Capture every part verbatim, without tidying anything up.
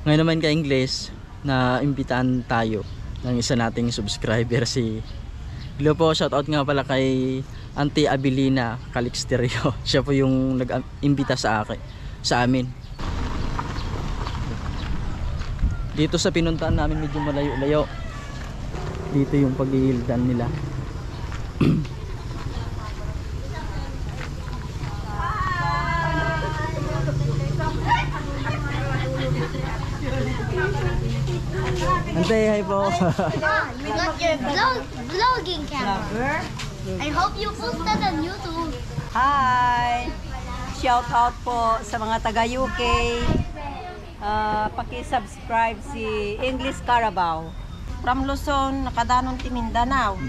Ngayon naman ka-Ingles, na imbitaan tayo ng isa nating subscriber, si Glo po. Shoutout nga pala kay Auntie Abilina Calixterio. Siya po yung nag-imbita sa akin, sa amin. Dito sa pinuntahan namin, medyo malayo-layo. Dito yung paghihildan nila. Ante, hi po. With your vlog, vlogging camera. I hope you posted on YouTube. Hi! Shout out po sa mga taga U K. Ah, paki-subscribe si English Carabao. From Luzon, nakadanon ti Mindanao.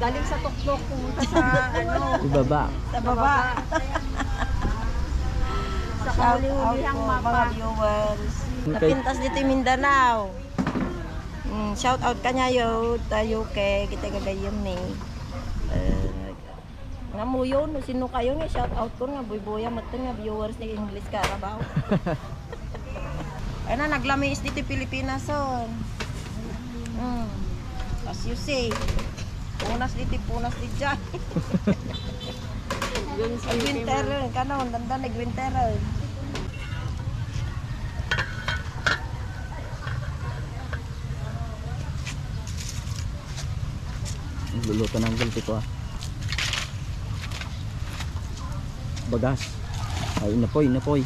Galing sa tuktok, pumunta sa, ano, ibaba. Sa baba. Sa kauli-ulihang mapa. Shout out po, mga viewers. Okay. Napintas ditoy Mindanao. Mm, shout out kaniayo, tayo kay kita gagayem ni. Eh, Ngamuyo, no sino kayo nga shout out ko nga buybuya metten nga viewers ni English Carabao. Ay na, naglamiis dito Pilipinas, oh. Mm. As you say, punas dito, punas di dyan. Ag winter, kano, dandan ag winter. Nagluluto ng gulpi ko, ah. Bagas. Ay, inapoy, inapoy.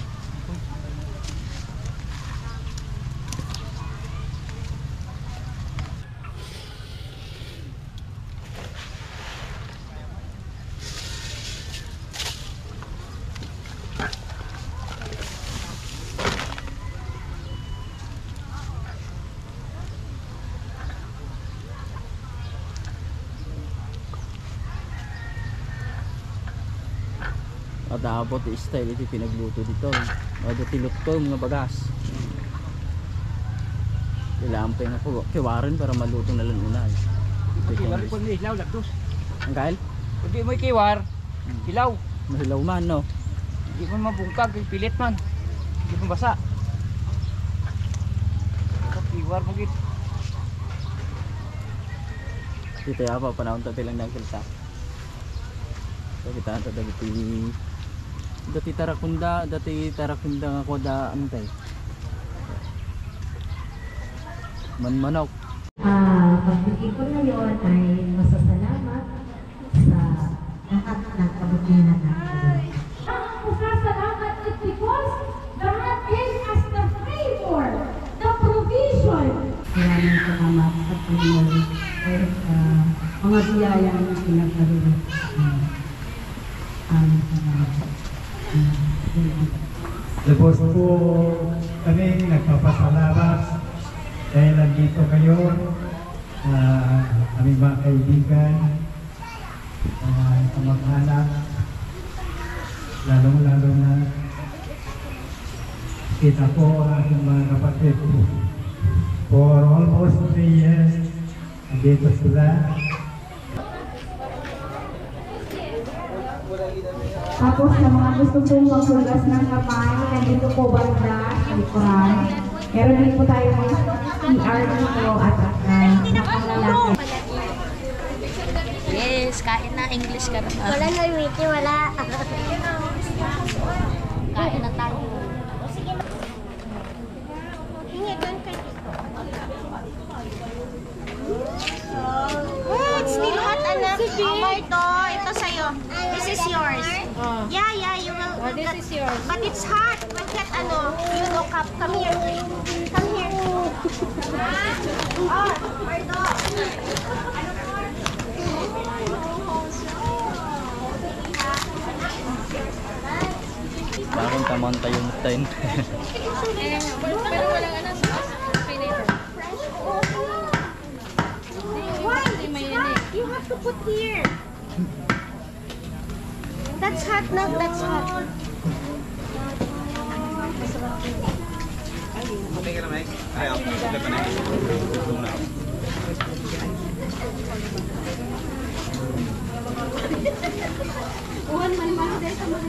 Adda abot ti style iti pinagluto dito. Adda ti lutkom nga bagas. Kailangan pa yung ako, kiwaren para maluto na lang una, eh. Kiwar, kung ilaw, lagdos. Ang kahil? Kung di mo ikiwar, hmm, ilaw. Mahilaw man, no? Di man mabungkag, pilit man. Di man basa. Kiwar mo gid. Dito, apa, panahon to, bilang nagkilta. Kakitaan ta dagiti, dati tarakunda, dati tarakunda nga kuada, antay. Manmanok. Ah, pagtitipon ngayon ay masasalamat sa lahat ng kabutihan ng Panginoon. Ang pasasalamat is because God gave us the favor, the provision. Maraming salamat sa Panginoon sa mga biyayang pinagkaloob sa amin. Amin. Lubos po kami nagpapasalamat dahil nandito kayo, ah, aming mga kaibigan, mga kamag-anak, lalong-lalo na kita po ang aking mga kapatid. For almost three years, nandito sila. Tapos sa mga gusto pong maghugas ng kamay, nandito po banda sa likuran. Meron din po tayo mga C R dito at, ah, sa panlalaki. Yes, kain na, English ka na. Wala na, Wiki, wala. Kain na tayo. Hingi, doon ka dito. Oh, it's still hot, anak. Oh, Marto, ito sa'yo. This is yours. Oh. Yeah, yeah, you will, oh, this is yours. But it's hot. Look at, ano, you know, cup. Come here. Come here. Ah, Marto. Parang tamang tayo, time. Pero walang ano, sauce. Flavor. Why? It's hot. You have to put here. That's hot, no? That's hot. Okay ka na, Mike? Ay, ako. Kuwan man, man, dahil sa mga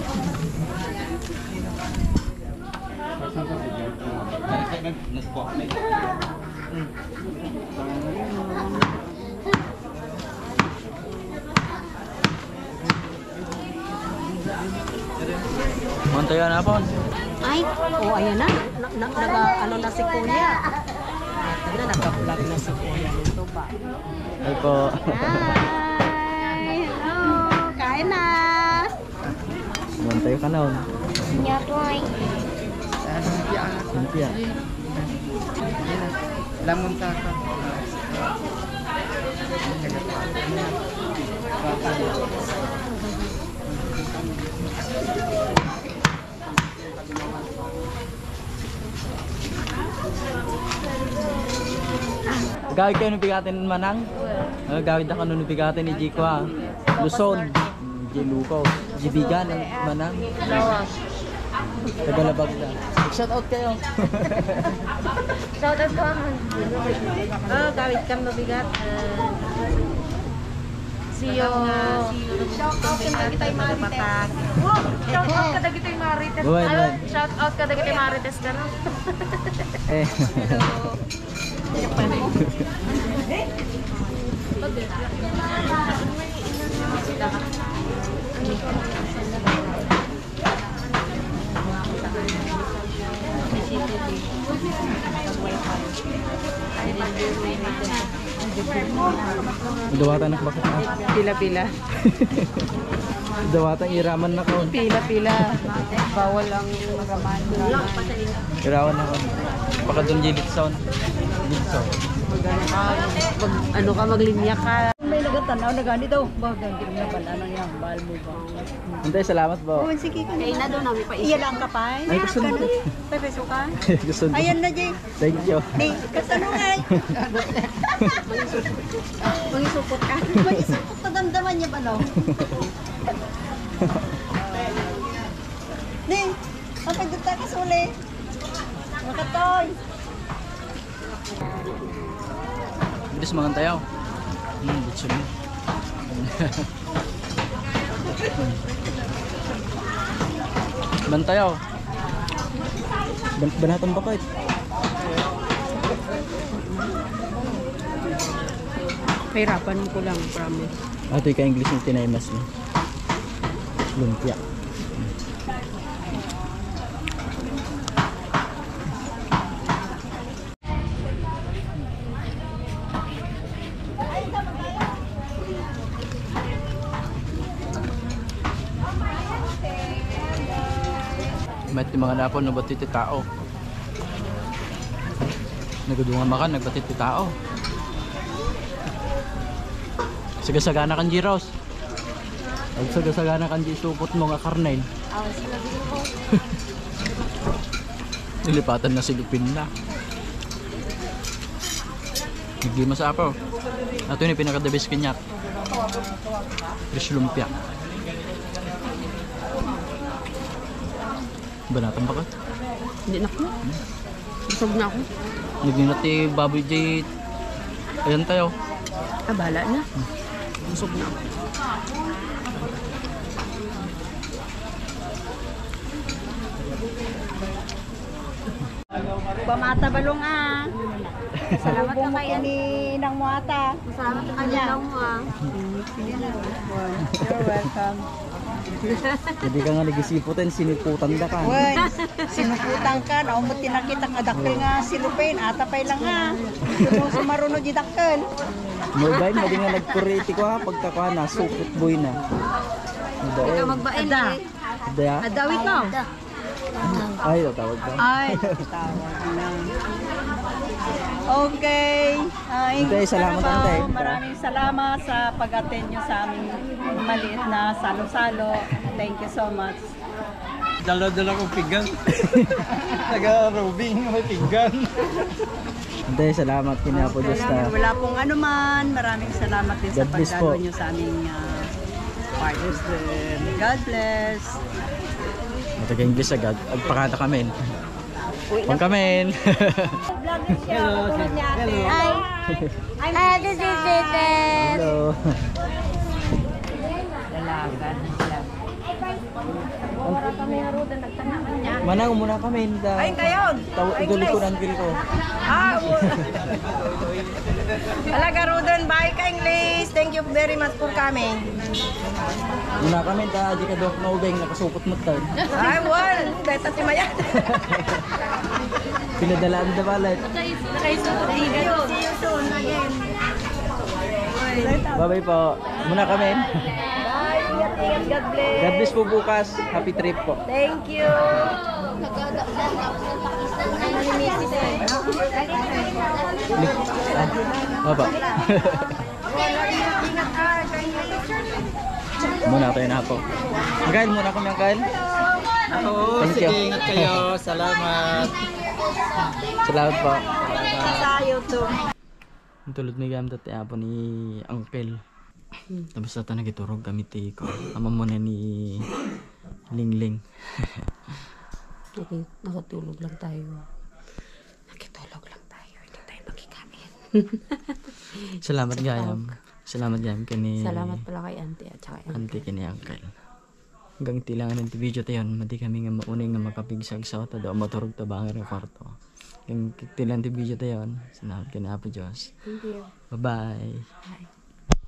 Mantayan na po. Ay, oh, ayan na. Na, na, naga, ano na si Kuya. Ayan na, nagka-vlog na si Kuya. Ito ba? Ay po. Hi! Hello! Kain na! Mantayo ka na, oh. Siya po ay. Lumpia. Lamon sa ka. Agawid kayo no bigaten, manang? Agawid ako no bigaten ni Jiko, ah. Luzon. Jay Luco. Jibigan, manang. Tagalabag na. Shout out kayo. Shout out ko, man. Oh, kawit kang mabigat. Ah, see you. Shout out kang dagiti Marites. Shout out ka dagiti Marites. Buhay, buhay. Shout out ka dagiti Marites ka, no? Eh. Hello. Dawatan na bakit na. Pila-pila. Dawatan iraman na ko. Pila-pila. Bawal ang magaman. Irawan na ko. Pakadun di litson. Litson. Mag, ano ka, maglinya ka. May nagatan-aw na ganito. Ba, ganito na pala. Ano yung bahal mo ba? Antay, salamat po. Oh, sige ka na. Kaya na doon, nami pa. Iya lang ka pa, eh. Ay, gusto mo. Ano? Pepeso ka? Gusto mo. Ayan na, Jay. Thank you. Ni, kasano nga, eh? Mangisupot ka. Mangisupot, nadamdaman niya ba, no? Ni, ang pagdagdag ka suli. Makatoy. Bilis mangan tayo. Hmm, bitsun mo. Bantayaw. Ban banatan pa kayo. Pahirapan ko lang, promise. Ato ka English yung tinaymas mo. Lumpia. Met ti mangan apple no ba't iti tao? Nagudungan makan, nagbatit ti tao. Sagasagana kan Giros. Agsagasagana kan di supot mo nga karnen. Aw, sinabi ko. Nilipatan na si Lupin na. Naglimas apo. Ato ni pinaka the best kanya. Fresh lumpia. Banatan pa ka? Hindi na ko. Busog na ako. Nagninat ti baboy di. Ayan tayo. Ah, bahala na. Busog na ako. Pamata balong, ah. Salamat na kay ni Nang Muata. Salamat na kay Nang Mua. You're welcome. Hindi ka nga nagisiputan, sinuputan da ka. Wen, sinuputan ka, naumot ti nakita nga dakkel nga silupin, ata pay lang nga. Sumaruno di dakkel. Mo ba yun? Madi nga nagkuri iti kwa, pagkakuha na, supot boy na. Hindi ka magbain, eh. Ada. Adawit mo. Ay, tatawag ka. Ay, tatawag na. Okay. Ah, Ante, salamat, Ante. Maraming salamat sa pag-attend nyo sa aming maliit na salo-salo. Thank you so much. Dala-dala kong pinggan. Taga Robing, may pinggan. Ante, salamat kini Apo Diyos ta. Wala pong anuman. Maraming salamat din sa pagdalo nyo sa aming, ah, Father's Day. God bless. Mataga English agad. Agpakada kami. Uy, Pang kami. Vlogger siya, katulad niya, ate. Hi. Hi, this is Lisa. Hello. Dalagan na siya. Manang muna kami, da. Ay, kayo. Taw-, English. Ikaw likuran, feel ko. Ah, oo. Ala, garuden, bye ka, English. Thank you very much for coming. Muna kami, ta, di ka dok na ubeng, nakasupot mo tayo. Ay, wal. Beta ti mayat. Pinadalaan da balat. Thank you. See you soon again. Bye-bye po. Muna kami. Bye. Ingat, ingat. God bless. God bless po bukas. Happy trip po. Thank you. Baba. Muna tayo na po. Uncle, muna kami, Uncle. Oo, Thank sige, you. Ingat kayo. Salamat. Salamat po. Sayo to. Ang tulod ni gamit ti apo ni Uncle. Hmm. Tapos ata nagiturog kami ti ko. Ama mo na ni Lingling. Okay, nakatulog lang tayo. Nakitulog lang tayo. Hindi tayo makikain. Salamat, Shout gayam. Salamat, gayam, kini Salamat pala kay Auntie at saka Auntie Uncle. Kini Uncle. Hanggang ti lang ti video tayon, madi kami nga maunay nga makapigsagsaw, ta daw maturog ta banger nga kwarto. Hanggang ti lang ti video tayon, salamat kini Apo Diyos. Thank you. Bye-bye. Bye.